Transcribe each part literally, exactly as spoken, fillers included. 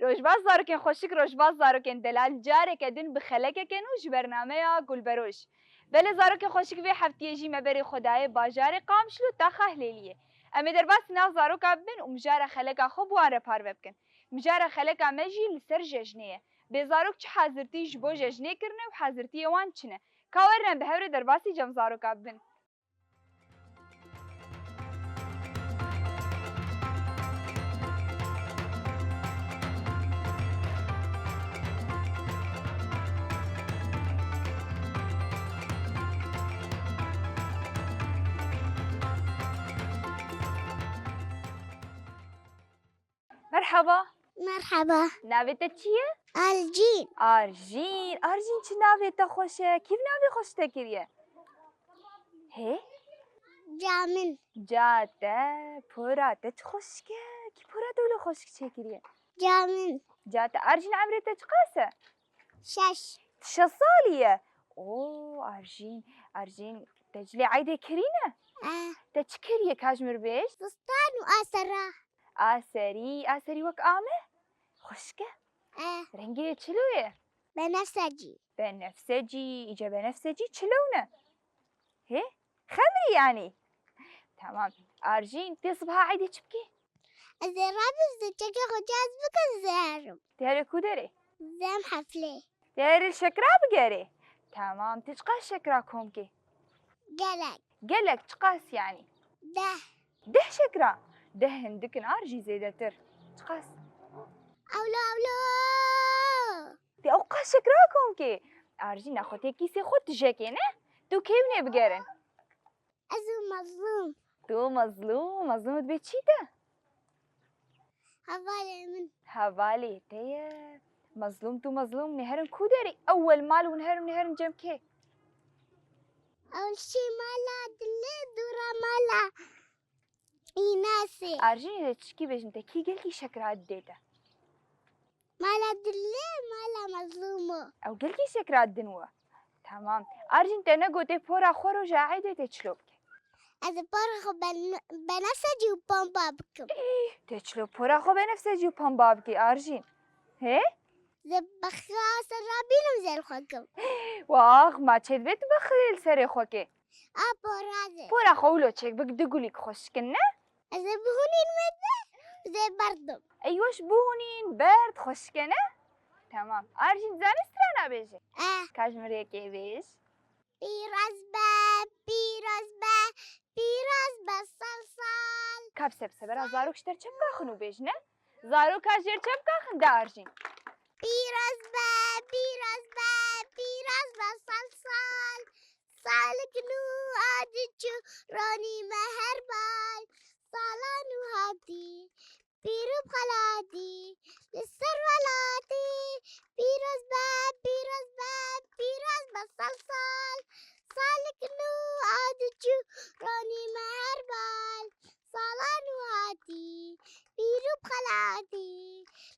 Rojbaş zarokên xweşik, rojbaş zarokên delal, careke din bi xelekeke nû ji bernameya Gulberoj. Belê zarokên xweşik, vê heftiyê jî me berê xwe dayê bajarê Qamişlo taxa Hilêliyê. Em ê derbasî nav zaroka bibin û mijara xeleka xwe bi wan re parve bikin. Mijara xeleka me jî li ser jejnê ye. Bê zarok çi hazirtî ji bo jejnê kirine û hazirtiyê wan çi ne? Ka werin em bi hev re derbasî cem zaroka bibin. Merhaba. Merhaba. Navê te çi ye? Arjîn. Arjîn. Arjîn, çi navê te xweş e. Kî navê xweş te kiriye? Hê? Ca min. Ca te, pora te çi xweşik e. Kî pora te wilo xweşik çêkiriye? Ca min. Ca te. Arjîn, emrê te çiqas e? Şeş. Şeş salî ye. Oo, Arjîn, Arjîn, te cilê eydê kirîne? Eh. Te çi kiriye, ka ji mir bêj? Fistan û asera. Aserî, aserî wek a me? Xweşik e? Eh. Rengê wê çilo ye? Benefsecî. Benefsecî, îca benefsecî çilo ne? Hê? Xemrî yanî? Tamam. Arjîn, tê sibeha eydê çi bikê? Ez ê rabim, zê çekê xwe caz bikim, zê herim. Tê herê ku derê? Zê hem heflê. Tê herê şekra bigerê? Tamam, tê çiqas şekra kom kê? Gelek. Gelek çiqas yanî? Deh. Deh şekra? Deh hindik in Arjîn, zêdetir. Çiqas? Ewlo, ewlo. Tê ew qas şekra kom kê? Arjîn, naxwe tê kîsê xwe tijekê ne? Tu kê winê bigerin? Ez û Mezlûm. Tu Mezlûm, Mezlûm dibê çî te? Hevalê min. Hevalê te ye. Mezlûm, tu Mezlûm, nêherin ku derê? Ewel mal û nêherin, nêherin cem kê? Ewel şî mala dilê, dûra mala Înasê. Arjînê de çikî bêjin te, kî gelkî şekra didê te? Mala dilê, mala Mezlûmo. Ew gelkî şekra din we. Tamam. Arjîn, te negotê pora xwe roja eydê tê çilo bike? Ez ê pora xwe ben-, benefsecî û pemba bikim. Ih, tê çilo pora xwe benefsecî û pemba bikî Arjîn? Hê? Zê bexya ser rabînim zê li xwe kim. Wax, ma çê dibê tu bexilê li serê xwe kê? A pora zê. Pora xwe wilo çêk bik, du gulîk xweşik in ne? Ez ê bihûnînim ê de, zê berdim. Ey weş bihûnîn, berd, xweşik e ne? Tamam. Arjîn, dizanî strana bêje? Eh. Ka ji min rê kê bêj. Pîroz be, pîroz be, pîroz be sal sal. Ka bi sebsebera zarok ji te re çepka xin û bêjine. Zaroka jêr çepka xin de Arjîn. Pîroz be, pîroz be, pîroz be sal sal. Salik nû a diçû ronî me her bal. Sala nû hatî, pîr û xelatî, li ser welatî. Pîroz be, pîroz be, pîroz be sal sal. Salik nû a diçû ronî me her bal. Sala nû hatî, pîr û xelatî,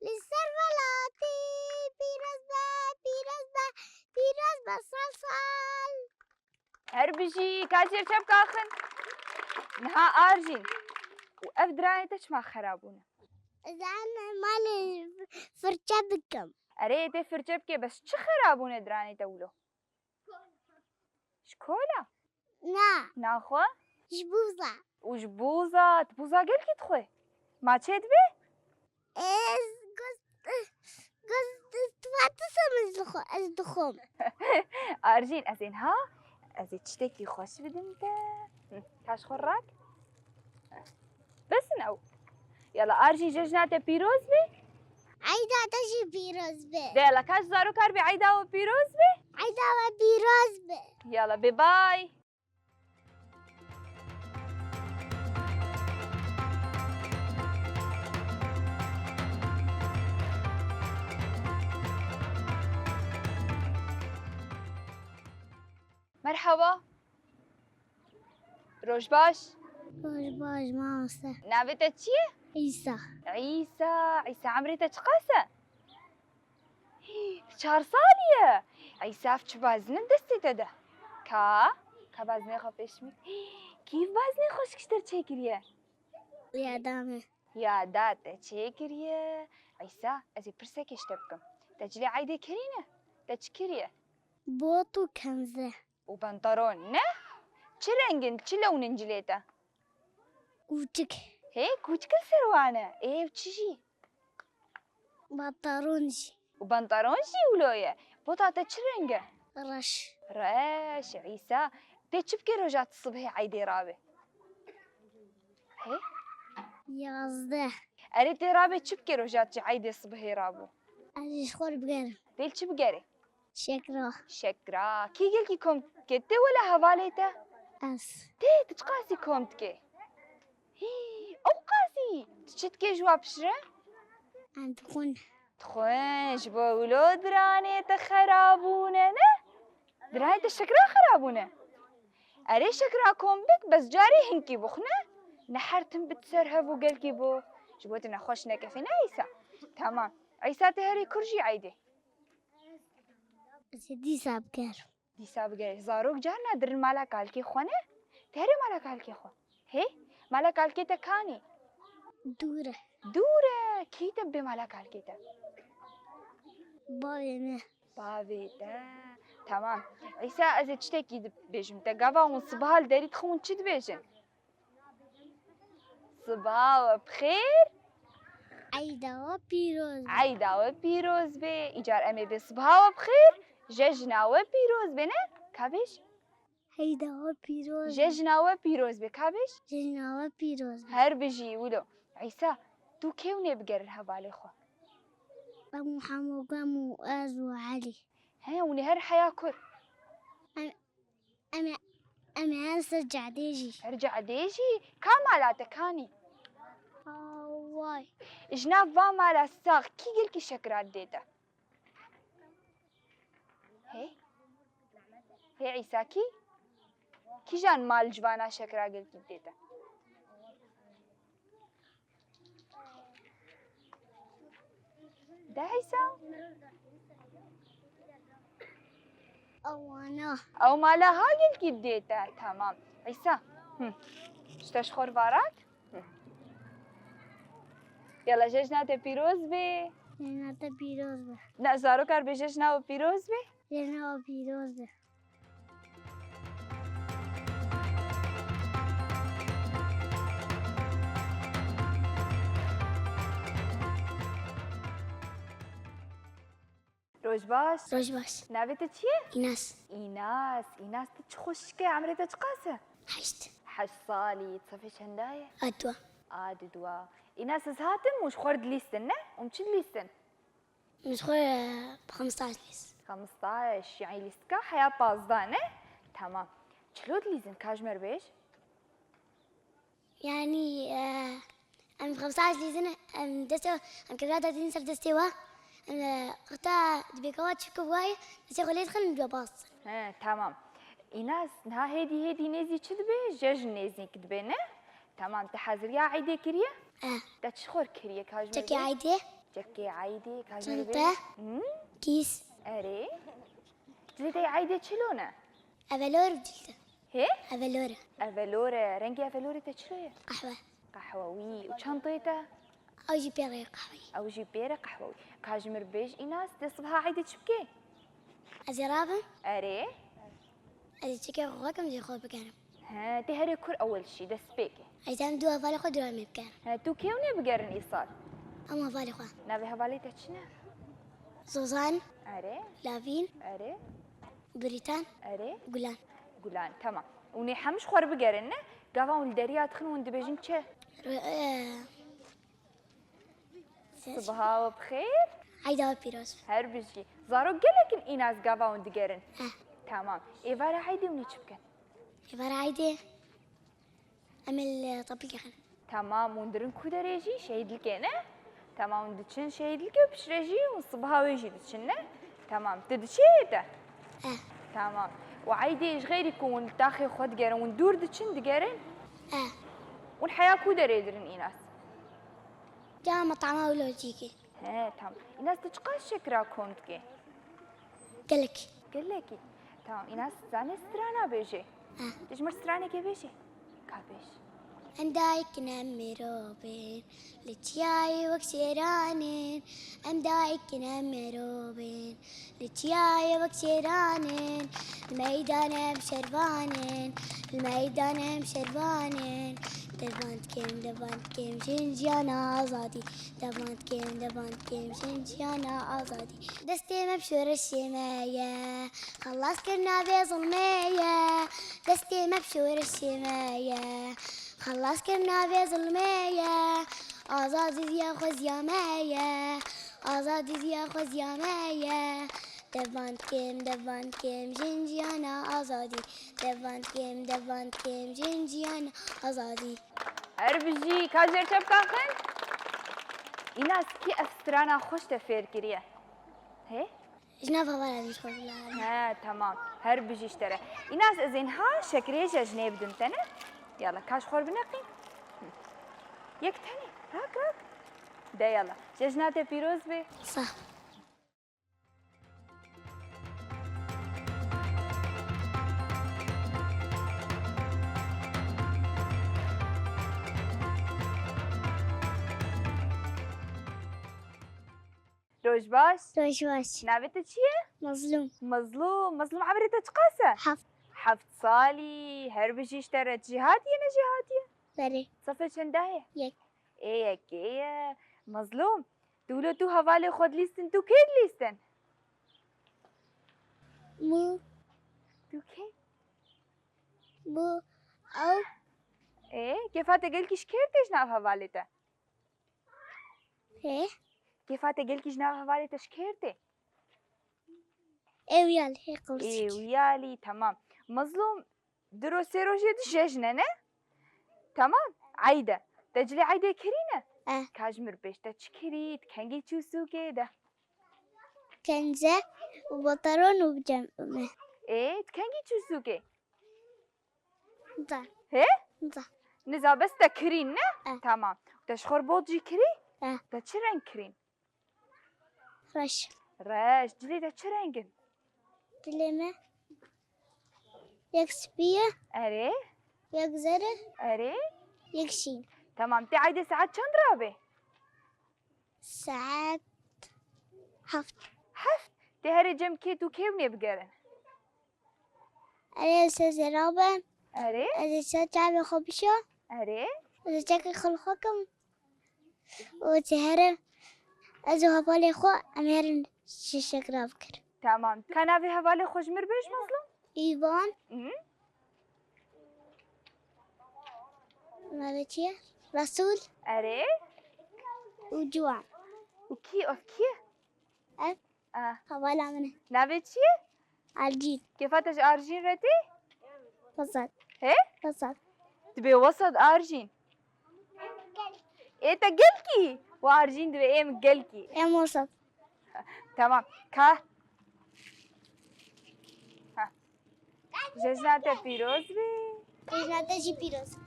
li ser welatî. Pîroz be, pîroz be, pîroz be sal sal. Her bijî, ka jêr çepka xin. Niha Arjîn. Û ev diranê te çima xera bûne? Ez ê malê firçe bikim. Erê, tê firçe bikê, bes çi xera bûne diranê te wilo? Ji kola? Na. Naxwe? Ji bûza. Û ji bûza, tu bûza gelkî dixwe? Ma çê dibê? Ez gost, gost, tuvatisa min ji xwe, ez dixwim. Arjîn, ez ê niha, ez ê tiştekî xweş bidim te. Hı, ka ji xwe rak. Bes in ew. Yala, Arjîn, cejna te pîroz be. Eyda te jî pîroz be. De yala, ka ji zarokar be, eyda we pîroz be. Eyda we pîroz be. Yala, bê bay. Merhaba. Roj baş. Roj baş, mamoste. Navê te çi ye? Îsa. Îsa. Îsa, emrê te çiqas e? Hî, çar salî ye. Îsa, ev çi bazin in destê te de? Ka, ka bazinê xwe pêş min. Hî, kî bazinê xweşik ji te re çêkiriye? Yada me. Ya da te çêkiriye? Îsa, ez ê pirsekê ji te bikim. Te cilê eydê kirîne? Te çi kiriye? Bot û kemze. Û pantaron, ne? Çi reng in, çi lewn in cilê te? Kûçik. Hê, kûçik li ser wan e. Ê, û çi jî? Pantaron jî. Û pantaron jî wilo ye. Bota te çi reng e? Reş. Reş, Îsa. Tê çi bikê roja tu sibhê eydê rabê? Hê? Yazdeh. Erê, tê rabê çi bikê roja tu eydê sibhê rabû? Ez ji xwe bigerim. Tê li çi bigerê? Şekra. Şekra. Kî gelkî kom dike? Te wela hevalê te? Ez. Tê, tu çiqasî kom dike? Hî, ew qasî. Tu çi dike ji wa piştre? Em dixwin. Dixwin, ji bo wilo diranê te xerabûne, ne? Diranê te şekra xerabûne. Erê şekra kom bik, bes carê hinkî bixwine. Ne her tim bit ser hev û gelkî bo. Ji bo tu nexweş nekefê, ne Îsa? Tamam. Îsa tê herê kur jî eydê. Ez ê dîsa bikerim. Dîsa bigere. Zarok carna dirin mala kalkê xwe ne? Te herê mala kalkê xwe. Hê? Mala kalkê te kanî? Dûr e. Dûr e. Kî te bê mala kalkê te? Bavê me. Bavê te. Tamam. Îsa, ez ê tiştekî dibêjim te. Gava hûn sibaha li derî dixin, hûn çi dibêjin? Sibaha we bi xêr. Eyda we pîroz be. Eyda we pîroz be. Îcar em ê bê sibaha we bi xêr, jejna we pîroz be, ne? Ka bêj? Eyda we pîroz be. Jejna we pîroz be. Ka bêj? Jejna we pîroz be. Her bijî wilo. Îsa, tu kê hûn ê bigerin hevalê xwe? Em û Hemo Gem û ez û Elî. He, hûn ê her heya kur? Em, em ê, em ê her ser cadê jî. Her cadê jî? Ka mala te kanî? Aa, way. Ji nav va mala sax kî gelkî şekra didê te? Hê? Hê Îsa kî? Kîjan mal ji vana şekra gelkî didê te? De Îsa? Ewana. Ew mala ha gelkî didê te. Tamam. Îsa. Hı. Ji te ji xwe re varat. Hı. Yala jejna te pîroz be. Jejna te pîroz be. Ne, zarokar be jejna we pîroz be. Jejna we pîroz be. Roj baş. Roj baş. Navê te çi ye? Înas. Înas. Înas, tu çi xweşik e, emrê te çiqas e? Heşt. Heşt salî, sefê çenda ye? A dua. A dua. Înas, ez hatim û ji xwe re dilîstin, ne? Û min çi dilîstin? Min ji xwe re xemstaş lîst. Xemstaş, yanî lîstika heya pazdeh, ne? Tamam. Çilo dilîzin, ka ji me re bêj? Yanî, e, em xemsaş lîzin, em destê, em kevra dadîn ser destê we. Em, e, xeta dibê ka we çi bike wayê, destê xwe lê dixin, em dua bas dikin. He, tamam. Înas, niha hêdî hêdî nêzî çi dibe? Jejn nêzîk dibe, ne? Tamam, te haziriya eydê kiriye? Eh. Te çi xor kiriye, ka ji me re bê? Çekê eydê. Çekê eydê, ka ji me re bê? Çanta. Hı? Kîs. Erê. Dilê te eydê çilo ne? Evelor dilde. Hê? Evelor. Evelor e. Rengê evelorê te çilo ye? Qehwe. Qehwewî. Û çantê te? Ew jî pê re qehweyî. Ew jî pê re qehwewî. Ka ji mir bêj Înas, te sibaha eydê çi bikê? Ez ê rabim. Erê. Ez ê çekê xwe xwe kim jê xwe bikerim. He, tê herê kur ewil şî, dest pê ke. Ez em du hevalê xwe dûra me bikerim. He, tu kê hûn ê bigerin îsal? Em hevalê xwe. Navê hevalê te çi ne? Zozan. Erê. Lavîn. Erê. Brîtan. Erê. Gulan. Gulan, tamam. Hûn ê hemî ji xwe re bigerin, ne? Gava hûn li deriya dixin, hûn dibêjin çi? Re-, e, Sibaha we bi xêr. Eyda we pîroz be. Her bijî. Zarok gelek in Înas, gava hûn digerin. Heh. Tamam. Êvara eydê hûn ê çi bikin? Êvara eydê em ê li tepilkê xin. Tamam, hûn dirin ku derê jî? Şehîdlikê, ne? Tamam, hûn diçin şehîdlikê û piştre jî hûn sibaha wê jî diçin, ne? Tamam. Tu diçî yê te? Eh. Tamam. Û eydê ji xêrî ku hûn li taxê xwe digerin, hûn dûr diçin digerin? Eh. Hûn heya ku derê dirin Înas? Ca metama û lojîkê. He, tamam. Înas, tu çiqas şekira kom dikî? Gelek. Gelekî. Tamam, Înas, zanî strana bêjê. Ha. Tu ji mir stranekê bêjê. Ka bêj. Em dayik in, em mirov in, li çiyayê wek şêran in. Em dayik in, em mirov in, li çiyayê wek şêran in. Li meydan em şervan in, li meydan em şervan in. Devan dikim, devan dikim, jin jiyana azadî. Devan dikim, devan dikim, jin jiyana azadî. Destê me bi şoreşê me ye, xelas kirina vê zilmê ye. Destê me bi şoreşê me ye, xelas kirina vê zilmê ye. Azadî ziya xweziya me ye, azadî ziya xweziya me ye. Devan dikim, devan dikim, jin jiyana azadî. Devan dikim, devan dikim, jin jiyana azadî. Her bijî, ka ji çepka xin. Înas, kî ev strana xweş te fêr kiriye? Hê? Ji nav hevala min xwe bilarim. He, tamam. Her bijî ji te re. Înas, ez ê niha şekerê jejnê bidim te, ne? Yala, ka ji xwe re bineqî. Yek tenê. Rak, rak. De yala. Jejna te pîroz be. Sağ ol. Roj baş. Roj baş. Navê te çi ye? Mezlûm. Mezlûm. Mezlûm, emrê te çiqas e? Heft. Heft salî. Her bijî ji te re. Cihatiye, ne cihatiye? Berê. Sefê çenda ye? Yek. Ê yekê ye. Mezlûm, tu wilo tu hevalê xwe dilîstin, tu kê dilîstin? Mû. Tu kê? Mû. Ew. Ê, kêfa te gelkî ji kê tê ji nav hevalê te? Hê? Kêfa te gelkî ji nav hevalê te ji kê tê? Ê wiyalî, hê qewsik. Ê wiyalî, temam. Mezlûm, di roj sê rojê di jejn e, ne? Temam. Eyd e. Te cilê eydê kirîne? Eh. Ka ji mir bêj te çi kirî, tu kengî çû sûkê de? Kenze û pataron û bi cem me. Ê, tu kengî çû sûkê? Niza. Hê? Niza. Niza, bes te kirîn, ne? Eh. Tamam. Te ji xwe re bot jî kirî? Eh. Te çi reng kirîn? Reş. Reş. Cilê te çi reng in? Cilê me yek spî ye. Erê. Yek zer e. Erê. Yek şîn. Tamam. Tê eydê saet çend rabe? Saet heft. Heft? Tê herê cem kê tu kê winê bigerin? Erê, ez ê zêra bim. Erê? Ez ê ser çavê xwe bişo. Erê? Ez ê çekê xwe li xwe kim. Û ez ê herim. Ez û hevalê xwe em ê herin şeşek rabikirin. Tamam. Ka navê hevalê xwe ji mir bêj, Mezlûm? Îvan. Hı? Navê çi ye? Resûl. Erê. Û Ciwan. Û kî, ev kî ye? Ev Ah. hevala min e. Navê çi ye? Arjîn. Kêfa te ji Arjîn re tê? Wesat. He? Wesat. Dibê wesat Arjîn. Ê te gelkî? Û Arjîn dibê ê min gelkî. Em wesat. Tamam. Ka. Ha. Jejna te pîroz be. Jejna te jî pîroz be.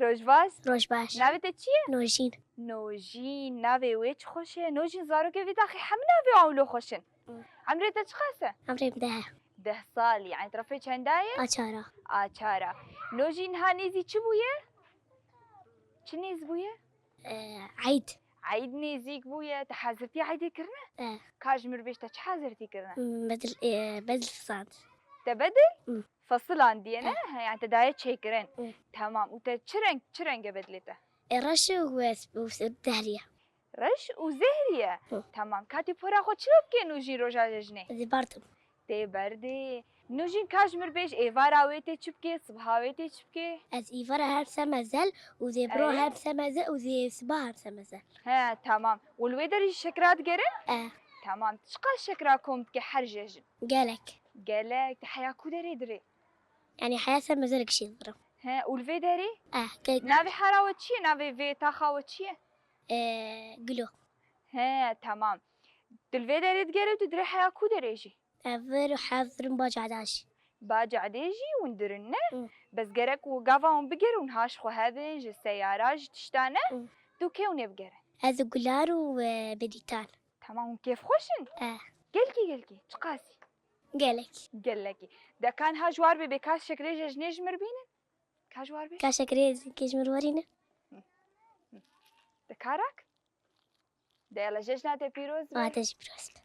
Roj baş. Roj baş. Navê te çi ye? Nojîn. Nojîn, navê wê çi xweş e. Nojîn, zarokê vî daxê hemî navê ewlo xweş in. Hı. Emrê te çiqas e? Emrê min deh e. Deh salî, yanî terefê çenda ye? A çar a. A çar a. Nojîn, niha nêzî çi bûye? Çi nêz bûye? Ee, eyd. Eyd nêzîk bûye. Te hazirtî eydê kirine? Eh. Ka ji mir bêj te çi hazirtî kirine? Hmm, bedil, ee, bedil fisan. Te bedil? Hmm. Fesilandiye, ne? Eh. He, yanî te daye çêkirin. Hmm. Tamam. Û te çi reng, çi reng e bedilê te? E, reş û, û, û zehriye. Reş û zehriye? Hı. Tamam. Ka tu pora xwe çi re bikê Nojîn roja cejnê? Ez ê berdim. Tê berdê. Nojîn, ka ji mir bêj êvara wê tê çi bikê, sibha wê tê çi bikê? Ez êvara hem seme zel û dê biro Erê? hem seme zel û dê siba hem seme zel. He, tamam. Û li wê derê jî şekira digerin? Eh. Tamam. Çiqas şekira kom dike her cejn? Gelek. Gelek. Te heya ku derê dirê? Yanî heya seme zel kişî digirim. He, û li vê derê? Eh, gelek. Navê hera we çi ye? Navê vê taxa we çi ye? Eh, Gilo. He, tamam. Tu li vê derê digerî û tu dirê heya ku derê jî? Ez vir û hez dirim ba cadê jî. Ba cadê jî hûn dirin, ne? Hı. Bes gerek û gava hûn bigerin, hûn haş xwe hebin, ji seyara, ji tişta, ne? Hı. Tu kê hûn ê bigerin? Ez û Gular û, e, Bedîtan. Tamam, hûn kêfxweş in? E. Gelkî, gelkî, çiqasî? Gelek. Gelekî. De ka niha ji war bê, bê ka şekerê jejnê ji mir bînin? Ka ji war bê? Ka şekerê zînkê ji mir werîne? De ka rak? De yala, jejna te pîroz be. A te jî pîroz be.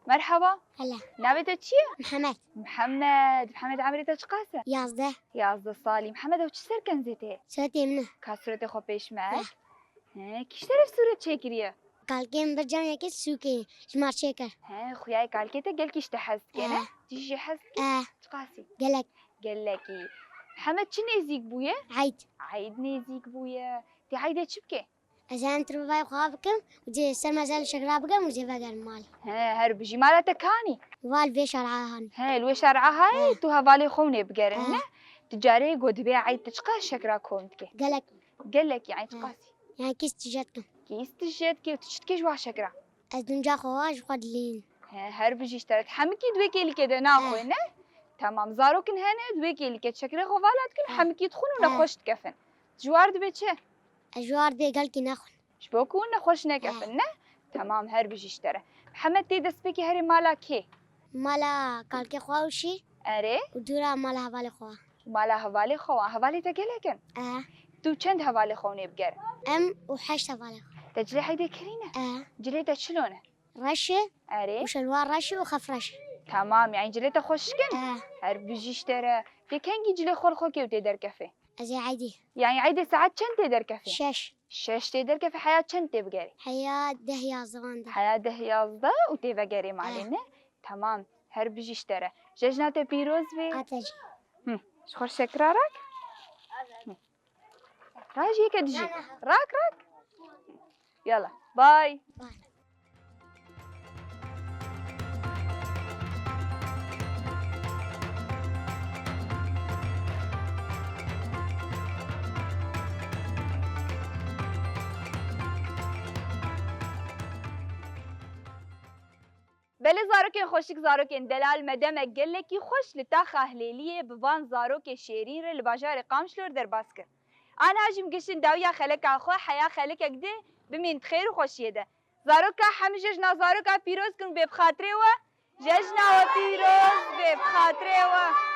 Merhaba. Hela. Navê te çi ye? Mihemed. Mihemed. Mihemed, emrê te çiqas e? Yazdeh. Yazdeh salî. Mihemed, ew çi serkenzê te ye? Suretê min e. Ka suretê xwe pêş me. He. He, kî ji te re suret çêkiriye? Kalkê min bir can yekê sûkê ji mar çêkir. He, xuyayê kalkê te gelkî ji te hez dike, ne? Eh. Tu jî hez dikî? Eh. Çiqasî? Gelek. Gelekî. Mihemed, çi nêzîk bûye? Eyd. Eyd nêzîk bûye. Tê eydê çi bike? Ez ê em tirbavayê xwe bikim û cê ser mezin şekra bikim û cê vegerim malê. He, her bijî. Mala te kanî? Val vê şer'a han. He, li wê şer'a hayê, he, tu hevalê xwe nê bigerin, he, ne? Tu carê got dibê eyd tu çiqas şekra kom dike? Gelek. Gelek, yani, he, çiqasî? Yani kîs tije dikim. Kîs tije dike û tu çi dikê ji wa şekra? Ez dunca xwe wa ji xwe dilînim. He, her bijî ji te re. Hemikî di wê kêlîkê de naxwe, he, ne? Tamam, zarokin hene, di wê kêlîkê şekrê xwe vala dikin, he, hemikî dixwin û, he, nexweş dikefin. Ji war dibe çi? Ez ji war bê gelkî nexwin. Ji bo ku hûn nexweş nekefin, he, ne? Temam, her bijî ji te re. Mihemed, tê destpêkê herê mala kê? Mala kalkê xwe û şî. Erê. Û dûra mala hevalê xwe. Mala hevalê xwe wa. Hevalê te gelek in? E. Tu çend hevalê xwe nê bigerin? Em û heşt hevalê xwe. Te cilê heydê kirîne? E. Cilê te çilo ne? Reş e. Erê. Û şelwar reş e û xef reş e. Tamam, yani cilê te xweşik in? E. Her bijî ji te re. Tê kengî cilê xwe li xwe kê û tê derkefê? Ez ê eydî. Yani eydê saet çend tê derkefê? Şeş. Şeş tê derkefê, heya çend tê bigerê? Heya deh yazdevan de. Heya deh yazdeh û tê vegerê malê, he, ne? Tamam, her bijî ji te re. Jejna te pîroz be. A te jî. Hı. Ji xwe şekra rak. Hı. Rajiyeke dijî. Rak, rak. Yala, bye. Bye. Belê zarokên xweşik, zarokên delal, me demek gelekî xweş li taxa Hilêliyê bi van zarokê şêrîn re li bajarê Qamişlo re derbas kir. Aniha jî em giştin dawiya xeleka xwe, heya xelekek di, bimîn di xêr û xweşiyê de. Zaroka hemî jejna zaroka pîroz kin, bê bi xatirê we. Jejna we pîroz bê, bi xatirê we.